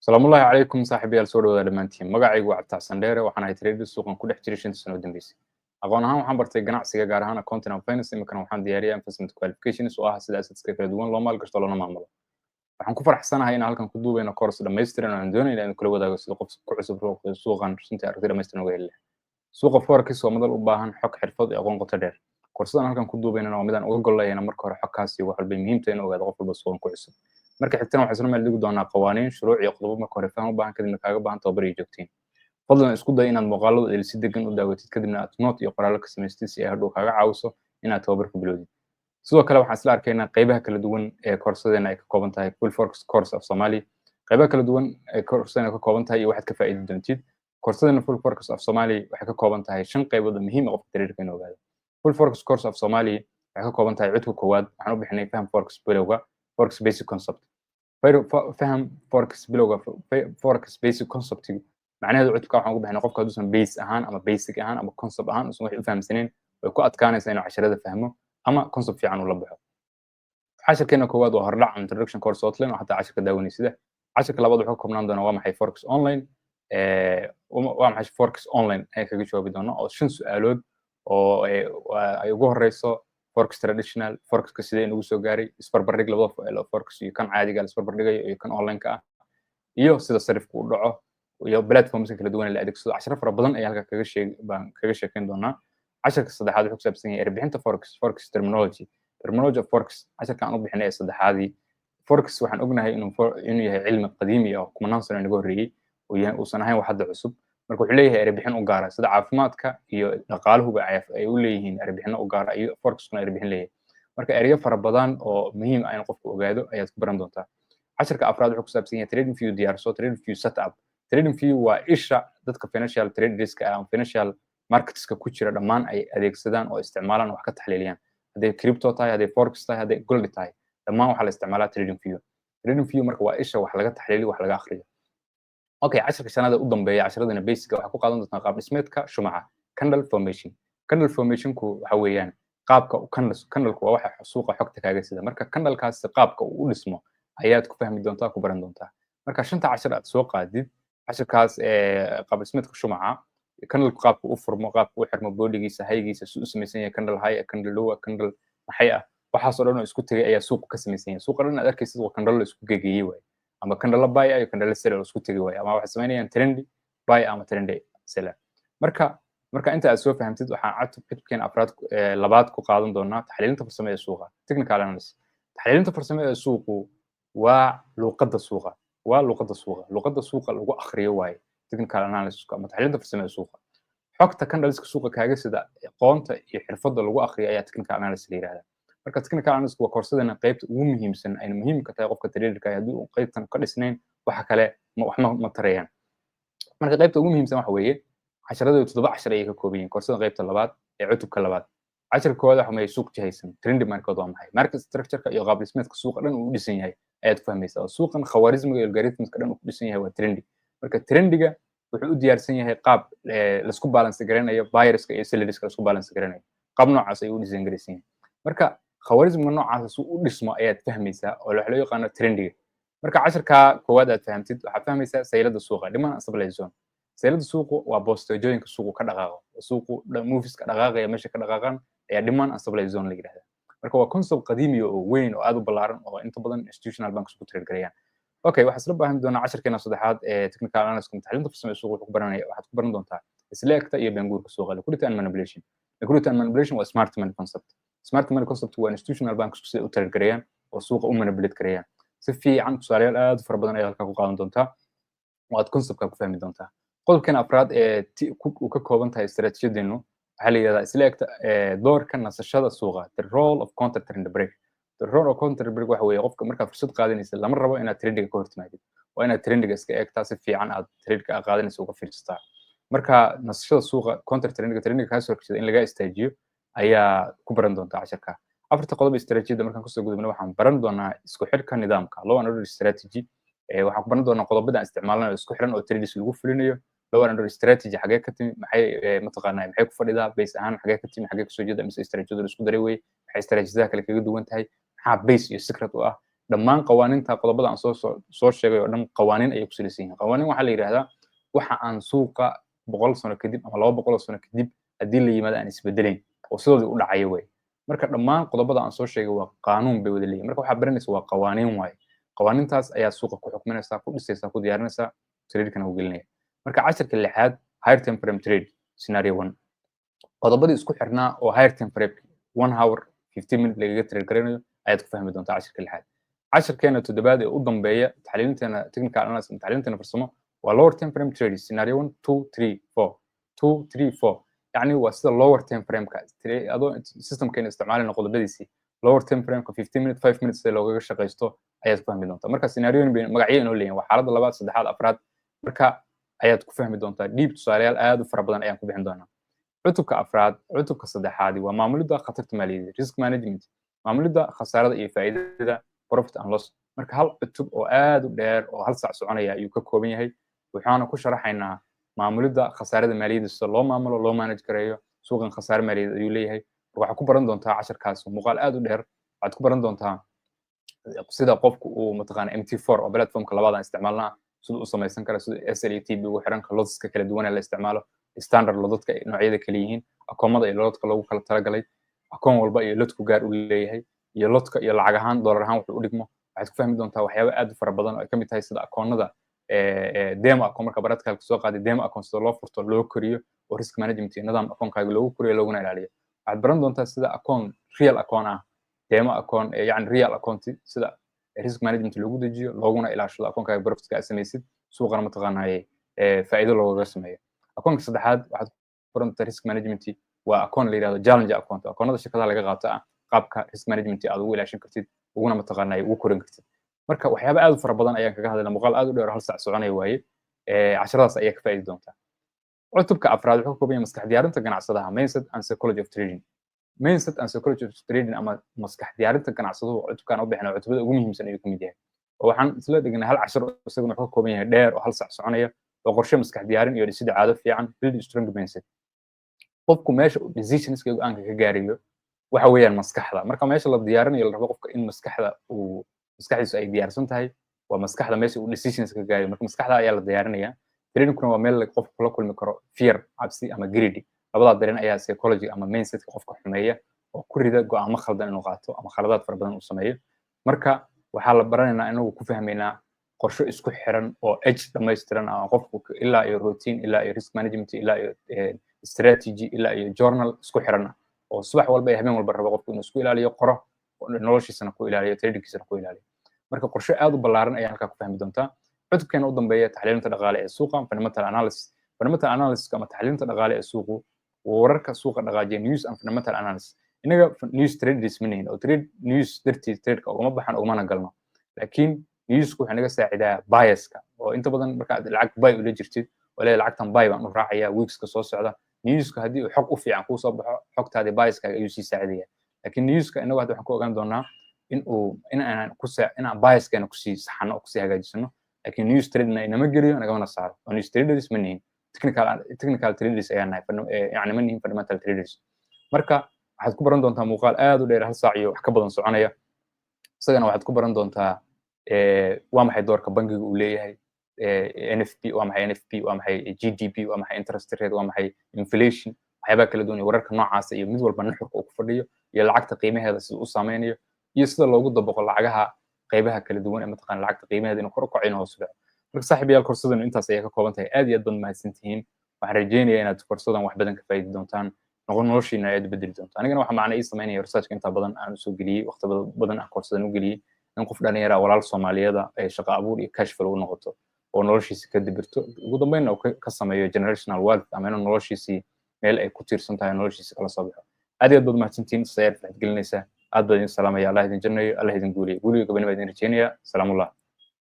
Salaamullaahi calaykum, saaxiibayaal, soo dhawaada dhammaantiin. Magacaygu waa Cabditaxsan Dheere. Waxaan ahay trader suuqan ku dhex jiray 5-tii sano u dambeysay. Aqoon ahaan waxaan bartay ganacsiga, gaar ahaan accounting and finance. Iminkana waxaan diyaariyaa investment qualifications, oo ah sida assetska kala duwan loo maalgashto loona maamulo. Waxaan ku faraxsanahay inaan halkan ku duubayno course dhammaystiran oo aan doonayna inaan kula wadaago sida qof ku cusub suuqan runtii aragti dhammaystiran uga heli lahaa. Suuqa forex waa madal u baahan xog, xirfad iyo aqoon qoto dheer. Koorsadan halkan ku duubaynana waa midaan uga gollayana marka hore xogkaasi wax walbay muhiimta in ogaado qof walba suuqan ku cusub. Marka xigtana waxaan isla meel dhigi doonaa qawaaniin, shuruuc iyo qodobo marka hore faham u baahan, kadibna kaaga baahan tababar iyo joogtiin. Fadlan isku day inaad muuqaalada idil si degan u daawatid, kadibna aad note iyo qoraallo ka samaystid, si ay hadhow kaaga caawiso inaad tababar ku bilowdid. Sidoo kale waxaan isla arkaynaa qeybaha kala duwan ee koorsadeena ay ka kooban tahay, Full Forex Course of Somali, qeybaha kala duwan ee koorsadeena ka kooban tahay iyo waxaad ka faa'iidi doontid. Koorsadeena Full Forex of Somali waxay ka kooban tahay shan qaybood oo muhiim ah qofka traderka inuu ogaado. Full Forex Course of Somali waxay ka kooban tahay cutubka koowaad, waxaan u bixinay Faham Forex Bilowga, Forex Basic Concept. Faham Forex Bilowga, Forex Basic Concept, macnaheedu cutubka waxaan ugu bixinay qofka hadduusan base ahaan ama basic ahaan ama concept ahaan uusan wax u fahamsaneyn, way ku adkaanaysaa inuu casharada fahmo ama concept fiican ula baxo. Cashirkeena koowaad waa hordhac, introduction course outline, oo xataa cashirka daawaneysida. Cashirka labaad wuxuu ka koobnaan doonaa waa maxay forex online. Waa maxay forex online ayaan kaga jawaabi doona, oo shan su-aalood oo ay ugu horeyso forex traditional, forexka sidee inugu soo gaaray, isbarbardhig labada forex iyo kan caadiga la isbarbardhigayo iyo kan online-ka ah, iyo sida sarifku u dhaco, iyo platformska kala duwan ee la adeegsado. Casharo fara badan ayaa halka kaga sheeg baan kaga sheekeyn doonaa. Casharka saddexaad wuxuu ku saabsan yahay erbixinta forex, forex terminology, terminology of forex. Casharka aan u bixinay ee saddexaadii forex, waxaan ognahay inuu yahay cilmi qadiimi ah oo kumanaan sano inaga horreeyey, oo yahay uusan ahayn wax hadda cusub. Marka wuxuu leeyahay erbixin u gaara, sida caafimaadka iyo dhaqaaluhuba ay u leeyihiin erbixino u gaara iyo forexkuna erbixin leeyahay. Marka ereyo fara badan oo muhiim ah in qofku ogaado ayaad ku baran doontaa. Casharka afraad wuxuu ku saabsan yahay Trading View diyaarso, Trading View setup. Trading View waa isha dadka financial traderska ah ama financial marketska ku jira dhammaan ay adeegsadaan oo isticmaalaan, wax ka taxliiliyaan. Hadday crypto tahay, hadday forex tahay, hadday gold tahay, dhammaan waxaa la isticmaalaa Trading View. Trading View marka waa isha wax laga taxliiliyo, wax laga akhriyo. Okay, casharka shanaad ee u dambeeya casharadana basica waxaa ku qaadan doontaa qaab dhismeedka shumaca, candle formation. Candle formationku waxa weeyaan qaabka candleku waa waxa suuqa xogta kaaga sida. Marka candlekaasi qaabka uu u dhismo ayaad ku fahmi doontaa, ku baran doontaa. Marka shanta cashar aad soo qaadid, cashirkaas qaab dhismeedka shumaca, candleku qaabka u furmo, qaabka u xirmo, bodygiisa, highgiisa, si u samaysan yahay, candle high, candle low, candle maxay ah, waxaasoo dhan oo isku tegay ayaa suuqa ka samaysan yahay. Suuqa dhan aad arkaysid waa candle la isku gegeeyey waay, ama candle buy ah iyo candle sell oo isku tegay waay, ama waxay samaynayaan trend buy ama trend sell. Marka inta aad soo fahamtid, waxaan cutubkeena afraad labaad ku qaadan doonaa taxliilinta farsamo ee suuqa, technical analysis. Taxliilinta farsamo ee suuqu waa luuqadda suuqa, waa luuqadda suuqa, luuqadda suuqa lagu akhriyo waaye technical analysis ama taxliilinta farsamo ee suuqa. Xogta candleska suuqa kaaga sida aqoonta iyo xirfadda lagu akhriyo ayaa technical analysis la yihahdaa. Marka technical analysis waa koorsadana qaybta ugu muhiimsan, ayna muhiimka tahay qofka traderka. Haddii uu qaybtan ka dhisnayn, waxa kale wax ma tarayaan. Marka qaybta ugu muhiimsan waxa weeye, casharadu toddoba cashar ayay ka kooban yihiin koorsada qaybta labaad ee cutubka labaad. Casharka koowaad waxa weeye suuq jihaysan, trend market waa maxay, market structure-ka iyo qaab dhismeedka suuqa dhan uu u dhisan yahay ayaad ku fahmaysaa. Oo suuqan khawaarismiga iyo algorithmska dhan uu ku dhisan yahay waa trendy. Marka trendiga wuxuu u diyaarsan yahay qaab laisku balance garanayo, buyerska iyo sellerska laisku balance garanayo, qaab noocaas ayuu u dhisan garaysan yahay. Marka khawaarismiga noocaas si u dhismo ayaad fahmaysaa, oo waxa loo yaqaano trendiga. Marka casharka koowaad aad fahamtid, waxaad fahmaysaa saylada suuqa, demand and supply zone. Saylada suuqu waa bosteejooyinka suuqu ka dhaqaaqo, suuqu moveska dhaqaaqaya meesha ka dhaqaaqan ayaa demand and supply zone la yidhahdaa. Marka waa concept qadiimi oo weyn oo aad u ballaaran oo inta badan institutional banks ku trade gareeyaan. Okay, waxaan isla baahan doonaa casharkeena saddexaad ee technical analysis, taxliilinta farsamo ee suuqa. Wuxuu ku baranaya, waxaad ku baran doontaa isla egta iyo benguurka suuqa, liquidity and manipulation. Liquidity and manipulation waa smart money concept. Smart money concept waa institutional banks sida u trade gareeyaan oo suuqa u manipulate gareeyaan si fiican. Tusaalayaal aad u fara badan ayaad halkaa ku qaadan doontaa oo aad conceptka ku fahmi doontaa. Qodobkan afraad ee uu ka kooban tahay istaraatiijiyadeenu waxaa la yidhahdaa isla egta doorka nasashada suuqa, the role of counter trend break. The role of counter break waxa weeye, qofka markaad fursad qaadanaysa lama rabo inaad trendiga ka hortimaadid, waa inaad trendiga iska eegtaa, si fiican aad tradeka aad qaadanaysa uga fiirsataa. Marka nasashada suuqa, counter trendiga, trendiga kaa soo horjeeda in laga istaajiyo ayaa ku baran doontaa casharka. Afarta qodob istaraatiijiyadda markaan kusoo gudubno, waxaan baran doonaa isku xidhka nidaamka, law and order strategy. Waxaan ku baran doonaa qodobada aan isticmaalnayo isku xiran oo trades lagu fulinayo. Law and order strategy xagee ka timi? Maxay mataqaanaa, maxay ku fadhidaa base ahaan? Xagee ka timi? Xagee kasoo jeeda? Mise istaraatiijiyada la isku daray wey? Maxay istaraatiijiyadaha kale kaga duwan tahay? Maxaa base iyo secret u ah? Dhammaan qawaaniinta qodobada aan soo sheegay oo dhan qawaaniin ayay ku salaysan yihiin. Qawaaniin waxaa la yidhahdaa waxa aan suuqa 100 sano kadib ama 200 sano kadib haddii la yimaado aan isbedelayn oo sidoodii u dhacayo wey. Marka dhammaan qodobada aan soo sheegay waa qaanuun bay wada leeyihin. Marka waxaa baranaysa waa qawaaniin waaye. Qawaaniintaas ayaa suuqa ku xukminaysaa, ku dhisaysaa, ku diyaarinaysaa, tradekana u gelinaya. Marka casharka lixaad, higher time frame trade scenario one, qodobadii isku xirnaa oo higher time frame, 1 hour, 15 minute lagaga trade garanayo ayaad ku fahmi doontaa casharka lixaad. Casharkeena toddobaad ee u dambeeya taxliilinteena technical analysis, taxliilinteena farsamo, waa lower time frame trade scenario one, two, three, four, two, three, four. Yacni waa sida lower time frameka adoo systemkeena isticmaalina qodobadiisii lower time frameka, 15 minute, 5 minutes sida loogaga shaqaysto ayaad ku fahmi doontaa. Marka scenarioyin bay magacyo inoo leeyihin, waa xaaladda labaad, saddexaad, afraad. Marka ayaad ku fahmi doontaa dhiib, tusaalayaal aad u fara badan ayaan ku bixin doonaa. Cutubka afraad, cutubka saddexaadi waa maamulidda khatarta maaliyadeed, risk management, maamulidda khasaarada iyo faa'iidada, profit and loss. Marka hal cutub oo aad u dheer oo hal saac soconaya ayuu ka kooban yahay. Waxaana ku sharaxaynaa maamulidda khasaarada maaliyadda, sida loo maamulo, loo manage gareeyo. Suuqan khasaare maaliyadeed ayuu leeyahay. Marka waxaad ku baran doontaa casharkaas muuqaal aad u dheer. Waxaad ku baran doontaa sida qofku uu mataqaana MT4 oo platformka labaad aan isticmaalnaa siduu u samaysan kara, sida SL iyo TP ugu xiran karo, lotska kala duwan ee la isticmaalo, standard lotadka noocyada kala yihiin, akoomada iyo lotadka loogu kala talagalay, akoon walba iyo lotku gaar u leeyahay, iyo lotka iyo lacag ahaan, dollar ahaan wuxuu u dhigmo. Waxaad ku fahmi doontaa waxyaabo aad u fara badan oo ay ka mid tahay sida akoonada demo account, marka baradka soo qaaday demo account sida loo furto, loo koriyo, oo risk management iyo nidaam akoonkaaga loogu koriyo looguna ilaaliyo. Waxaad baran doontaa sida akoon real account ah, demo account, yani real account, sida risk management loogu dejiyo looguna ilaashado akoonkaaga, profitka aad samaysid, suuqana mataqaanaaye faa'iido loogaga sameeyo. Akoonka saddexaad waxaad ku baran doontaa risk management, waa akoon la yidhahdo challenge account, akoonada shirkadaha laga qaato ah, qaabka risk management aad ugu ilaashan kartid uguna mataqaanaaye ugu korin kartid. Marka waxyaaba aad u fara badan ayaan kaga hadlaynaa. Muuqaal aad u dheer oo hal sac soconaya waaye. Casharadaas ayaa ka faa'iidi doontaa. Cutubka afraad wuxuu ka kooban yahay maskax diyaarinta ganacsadaha, mindset and psychology of trading. Mindset and psychology of trading ama maskax diyaarinta ganacsaduhu cutubkaan u bixina cutubada ugu muhiimsan ayuu ka mid yahay, oo waxaan isla dhignay hal cashar. Isaguna wuxuu ka kooban yahay dheer oo hal sac soconaya oo qorshe maskax diyaarin iyo dhisida caado fiican, build strong mindset. Qofku meesha uu decisionska, go'aanka ka gaarayo waxa weeyaan maskaxda. Marka meesha la diyaarinayo, la rabo qofka in maskaxda uu maskaxdiisu ay diyaarsan tahay, waa maskaxda meesha uu decisions ka gaarayo. Marka maskaxda ayaa la diyaarinaya. Trainingkuna waa meel qofku kula kulmi karo fear, cabsi, ama greedy. Labadaa dareen ayaa psychology ama mindsetka qofka xumeeya oo ku rida go'aamo khaldan inuu qaato ama khaladaad fara badan uu sameeyo. Marka waxaa la baranaynaa, inagu ku fahmaynaa qorshe isku xiran oo h dhammaystiran ah, qofku ilaa iyo routine, ilaa iyo risk management, ilaa iyo strategy, ilaa iyo journal isku xiran ah oo subax walba iyo habeen walba rabo qofku inuu isku ilaaliyo, qoro, noloshiisana ku ilaaliyo, tradingkiisana ku ilaaliyo. Marka qorshe aad u ballaaran ayaa halkaa ku fahmi doontaa. Cutubkeena u dambeeya, taxliilinta dhaqaale ee suuqa, fundamental analysis. Fundamental analysis ama taxliilinta dhaqaale ee suuqu, wararka suuqa dhaqaajiya, news and fundamental analysis. Inaga news traders ma nihin oo trade news dartiis tradeka ugama baxan ugumana galno, laakiin newsku wuxuu naga saacidaa biaska, oo inta badan marka aad lacag buy ula jirtid oo leeyahay lacagtan buy baan u raacaya weekska soo socda, newska haddii uu xog u fiican kuu soo baxo, xogtaadii biaskaaga ayuu sii saacidaya. Laakiin newska inagu hadda waxaan ku ogaan doonaa in uu in aan ku in aan biaskeena kusii saxano oo kusii hagaajisano, laakiin news trading inama geliyo nagamana saaro, oo news traders ma nihin. Technical traders ayaan nahay, yani ma nihin fundamental traders. Marka waxaad ku baran doontaa muuqaal aad u dheer, hal saac iyo wax ka badan soconaya. Isagana waxaad ku baran doontaa waa maxay doorka bangiga uu leeyahay, NFP waa maxay, NFP waa maxay, GDP waa maxay, interest rate waa maxay, inflation, waxyaabaha kala duwan iyo wararka noocaasa iyo mid walba nuxurka uu ku fadhiyo iyo lacagta qiimaheeda sida u saameynayo iyo sida loogu dabaqo lacagaha qaybaha kala duwan ee mataqana lacagta qiimaheeda inuu kor u kaco, inuu hoos u dhaco. Marka saaxiibayaal, koorsadan intaas ayay ka kooban tahay. Aad iyo aad baad mahadsantihiin. Waxaan rajeynayaa inaad koorsadan wax badan ka faa'iidi doontaan, noqon noloshiina aad bedeli doonto. Anigana waxa macna ii samaynaya researchka inta badan aan usoo geliyey, waqti badan aan koorsadan u geliyey, in qof dhalinyara, walaal Soomaaliyeeda, ay shaqo abuur iyo cash flow u noqoto oo noloshiisa ka dibirto, ugu dambeynna uu ka sameeyo generational wealth ama inuu noloshiisii meel ay ku tiirsan tahay noloshiisa kala soo baxo. Aad iyo aad baad mahadsantihiin. Sayaar farxad gelinaysa. Aad baan idin salaamaya. Allah idin jannayo, Allah idin guuliyo, guuliyo gabanima idin rajeynaya. Salaamullah.